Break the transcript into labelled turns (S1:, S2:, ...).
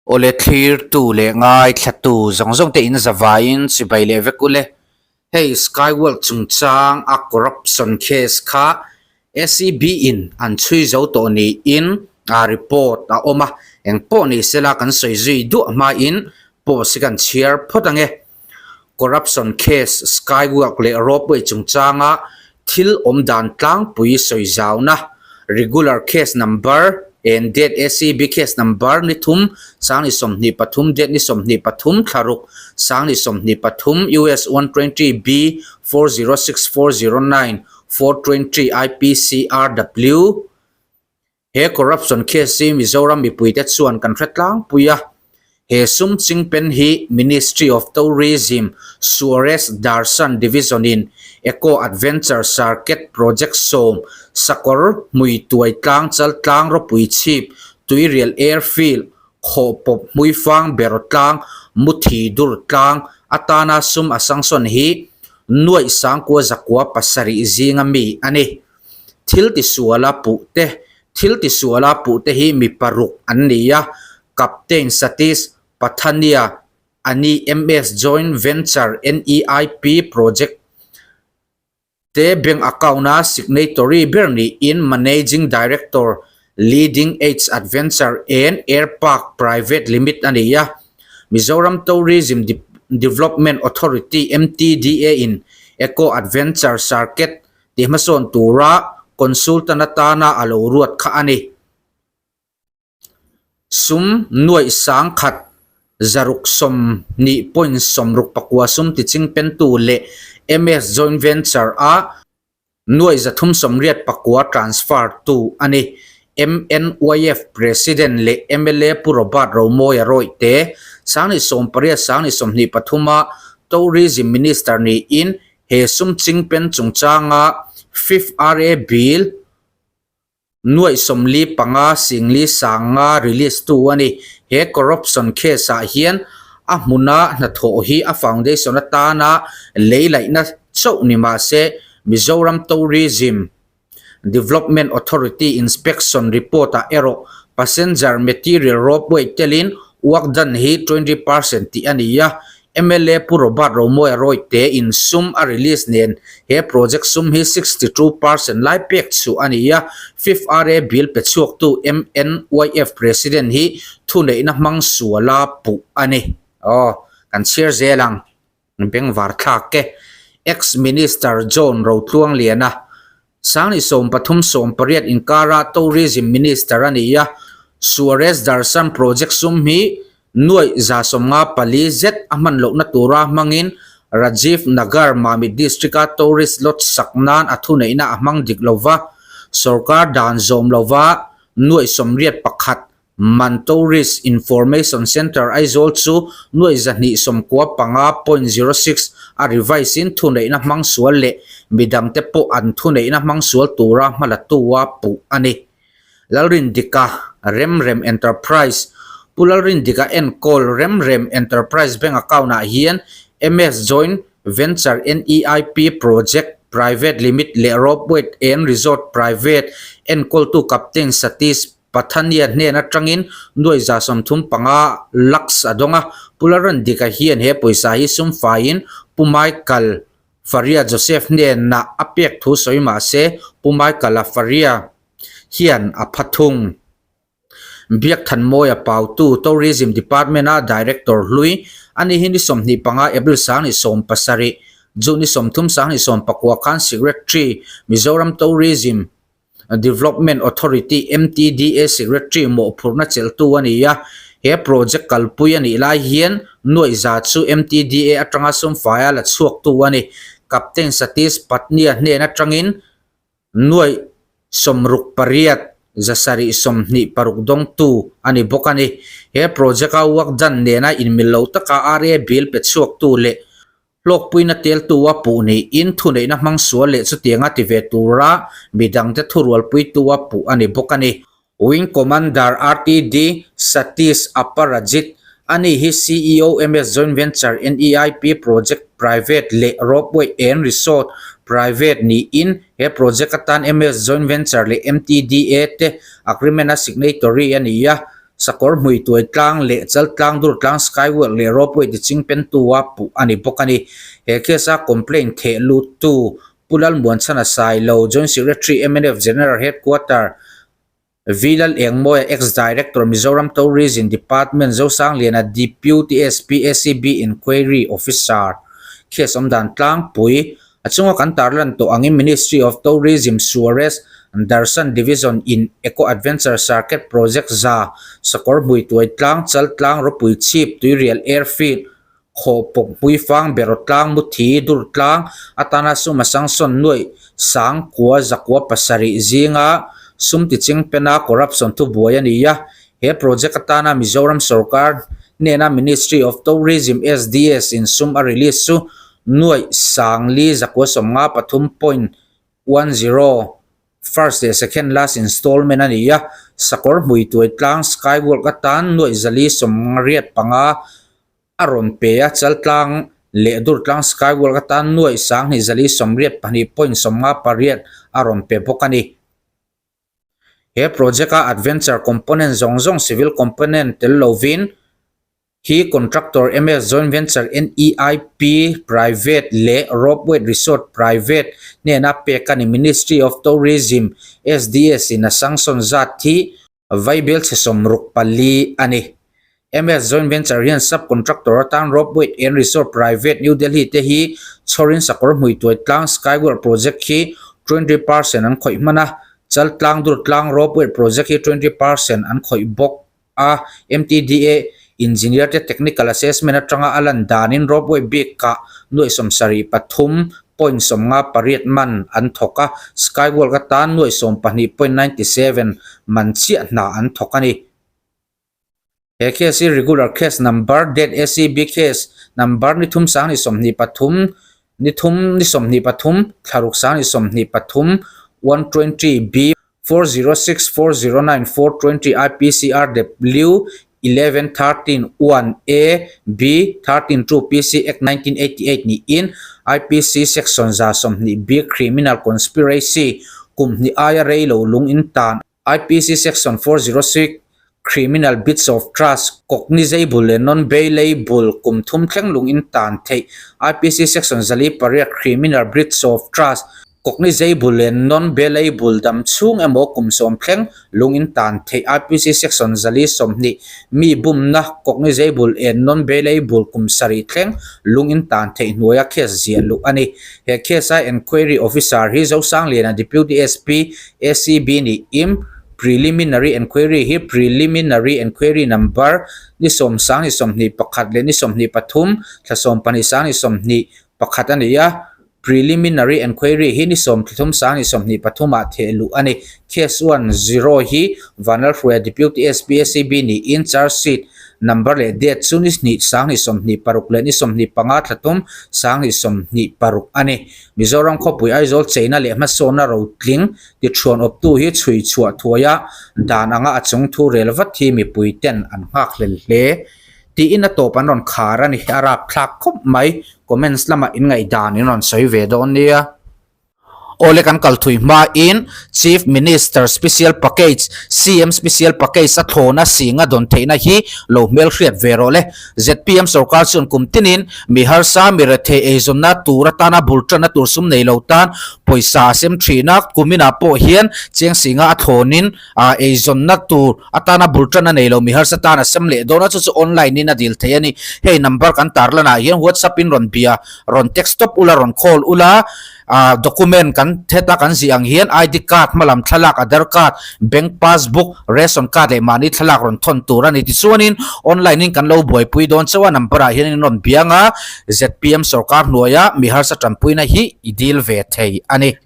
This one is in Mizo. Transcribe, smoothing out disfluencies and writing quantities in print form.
S1: Awle thlirtu leh ngaithlatu zawng zawng te in zavaiin chibai leh vek ule. Hei Skyworld chungchang a corruption case kha SEB in an chhui zo tawh niin a report a awm a, engpawh ni sela kan sawi zui duah hmain post hi kan chhiar phawt ange. Corruption case Skywork leh Ropeway chungchanga thil awm dan tlangpui sawi zauna Regular case number and date ACB case number ni thum sangni 23 date ni 23 thlaruk sangni 23 US 120 B 406409 420 IPCRW He corruption case hi Mizoram mipuite chuan kan hre tlangpui a, he sum chingpen hi Ministry of Tourism Suarez Darshan Division in Eco Adventure Circuit Project sawm Sakawr Hmui Tuai Tlang Chal Tlang Ropui Chhip Tuirial Airfield Khawhpawp Hmuifang Beraw Tlang Muthi Dur Tlang atana sum a sanction hi nuaih sangkua zakua pasarih zinga mi a ni. Thil tisuala puh te, Thil tisuala puh te hi mi paruk an ni a, Captain Satish Pathania, Ani MS Joint Venture NEIP Project te bank account-a signatory ber niin Managing Director Leading Edge Adventure and Air Park Private Limit a ni a. Mizoram Tourism Development Authority, MTDA, in Eco Adventure Circuit tih hmasawn tura consultant atana a lo ruat kha a ni. Sum nuaih sang khat zaruk sawmhnih point sawmruk pakua sum tiching pentu leh MS Joint Venture a nuaih zathum sawmriat pakua transfer tu a ni. MNYF President leh mla Pu Robert Romawia rawih te, Sangni sawmpariat Sangni sawmhnih pathuma Tourism Minister niin He sum chingpen chungchanga Fifth RA Bill nuaih sawmli panga singli sanga release tu a ni. He corruption case ah hian a hmuna hnathawh hi a foundation atana lei laihna chauh ni mahse Mizoram Tourism Development Authority inspection report ah erawh passenger material ropeway telin work done hi 20% tih a ni a, mla Pu Robert Romawia Rawite in sum a release nen he project sum hi 62% lai pek chhuah a ni a, Fifth RA bill pe chhuaktu MNYF President hi thuneihna hmang suala puh a ni. Aw, kan chhiar zel ang. Bengvar thlak e. Ex-Minister John Rotluangliana, Sangni sawmpathum sawmpariat inkara Tourism Minister a ni a, Suarez Darshan Project sum hi nuaih za sawmnga pali zet a hman lohna tura hmangin Rajiv Nagar Mamit District-a tourist lodge sak nan a thuneihna a hmang dik lova, sorkar dan zawm lova nuaih sawmriat pakhat Man Tourist Information Centre Aizawl chu nuaih zahnih sawmkua panga point zero six a revise in thuneihna hmang sual leh midangte pawh an thuneihna hmang sual tura hmalatu-a puh a ni. Lalrindika Remrem Enterprise Pu Lalrindika enkawl Remrem Enterprise Bank account-ah hian MS Joint Venture NEIP Project Private Limit leh Ropeway and Resort Private enkawltu Captain Satish Pathania hnen atangin nuai za 35 lakhs a dawng a, Pu Lalrandika hian he pawisa hi sum faiin Pu Michael Faria Joseph hnenah a pek thu sawi mah se Pu Michael-a Faria hian a pha thung. Biakthanmawia Pautu Tourism Department-a Director hlui a ni hi ni 25 April 2017, June ni 30 2019 khan Secretary, Mizoram Tourism Development Authority, MTDA, Secretary mawhphurhna chelhtu a ni a, he project kalpui a nih lai hian nuaih za chu MTDA atanga sumfaia la chhuaktu a ni. Captain Satish Patnia hnen atangin nuaih 68 726 dawngtu a ni bawk a ni. He project-a work done nena inmil lo taka RA bill pe chhuaktu leh Hlawkpuina teltu a puh niin thuneihna hmang sual leh chutianga ti ve tura midangte thurualpuitu a puh a ni bawk a ni. Wing Commander RTD Satish Aparajit, ani hi CEO MS Joint Venture NEIP Project Private leh Ropeway and Resort Private niin he project atan MS Joint Venture leh MTDA te agreement a signatory a ni a. Sakawr Hmuituai tlang leh Chaltlang Durtlang Skywalk leh Ropeway ti chingpentu a puh a ni bawk a ni. He case a complaint theh luttu Pu Lalmuanchhana Sailo, Joint Secretary mnf General Headquarter, V Lalengmawia Ex-Director Mizoram Tourism Department Zosangliana Deputy SP ACB Inquiry Officer case awmdan tlangpui a chunga kan tarlan tawh angin Ministry of Tourism Suarez Darshan Division in Eco Adventure Circuit Project za Sakawr Hmuituai Tlang Chaltlang Ropui Chhip Tuirial Airfield Khaw pawp hmui fang beraw tlang muthi dur tlang atana sum a sangsawn nuaih sang kua zakua pasarih zinga sum ti ching pena corruption thu buai a ni a. He project atana Mizoram sorkar hnena Ministry of Tourism SDS in sum a release chu nuaih sang li zakua sawmnga pathum point 10 first leh second last installment a ni a, sakawr hmui tuai tlang skywalk atan nuaih zali sawmriat panga a rawn pe a, chaltlang leh durtlang skywalk atan nuaih sanghnih zali sawmriat pahnih point sawmnga pariat a rawn pe bawk a ni. He project a adventure component zawng zawng civil component tel lovin Hi contractor MS Joint Venture NEIP Private leh Ropeway Resort Private hnena pek a ni. Ministry of Tourism SDS in a sanction zat hi vaibel chhe 64 a ni. MS Joint Venture hian sub-contractor atan Ropeway and Resort Private New Delhi te hi chhawrin sakawr hmuituai tlang Skywalk project hi 20% an khawih hman a, Chaltlang Durtlang Ropeway project hi 20% an khawih bawk. a, MTDA Engineer te technical assessment atanga a lan danin ropeway bik kah nuaih sawmsarih pathum point sawmnga pariat man an thawk a, skywalk atan nuaih sawmpahnih point 97 man chiah hna an thawk a ni. He case hi regular case number date ACB case number ni thum sang ni 23 ni thum ni 23 thlaruk sang ni 23 120 B 406 409 420 IPC RW 11 13 1 A B 13 2 PC Act 1988 niin IPC Section 120 B Criminal Conspiracy kum hnih aia rei lo lung in tan IPC Section 406 Criminal Breach of Trust Cognizable leh Non-Bailable kum thum thleng lung in tan theih IPC Section 48 Criminal Breach of Trust Cognizable leh non-bailable dam chhung emaw kum sawm thleng lung in tan theih IPC Section 420 mi bumna cognizable and non-bailable kum sarih thleng lung in tan theih hnuaia case ziah luh a ni. He case a enquiry officer hi Zosangliana Deputy SP, ACB nih im Preliminary enquiry hi Preliminary enquiry number ni sawm sang ni 21 leh ni 23 thla 12 sang ni 21 a ni a. Preliminary enquiry hi ni 33 sang ni 23 ah theh luh a ni. Case 1 0 hi Vanlalhruaia Deputy SP ACB niin charge sheet number leh date chu ni hnih sang ni 26 leh ni 25 thla thum sang ni 26 a ni. Mizoram khawpui Aizawl cheina leh hmasawnna rotling tithuan awptu hi chhui chhuah thuai a, dan anga a chung thu rel vat hi mipui ten an nghak hlel hle. Tiin a tawp an rawn khar a ni. A rapthlak khawp mai. Comments lamah in ngaihdan in rawn sawi ve dawn nia. Awle kan kal thui hmain Chief Minister Special Package, CM Special Package a thlawna singa dawn theihna hi lo hmelhriat ve rawh le. Zpm sorkar chuan kum tinin mi harsa mi rethei eizawnna tur atana bul tanna tur sum nei lo tan pawisa a sem thin a, kuminah pawh hian cheng singa a thlawnin Ah eizawnna tur atana bul tan a nei lo mi harsa tan a sem leh dawn a chu chu online in a dil thei a ni. Hei number kan tarlan ah hian whatsapp in rawn bia rawn text tawp ula rawn call ula ah document kan heta kan zih ang hian ID card hmalam thlalak Aadhar card bank passbook ration card leh mahni thlalak rawn thawn tur a ni. Tichuanin online in kan lo buaipui dawn chauh a number ah hian in rawn biang a zpm sorkar hnuaia mi harsa tanpuina hi i dil ve thei a ni.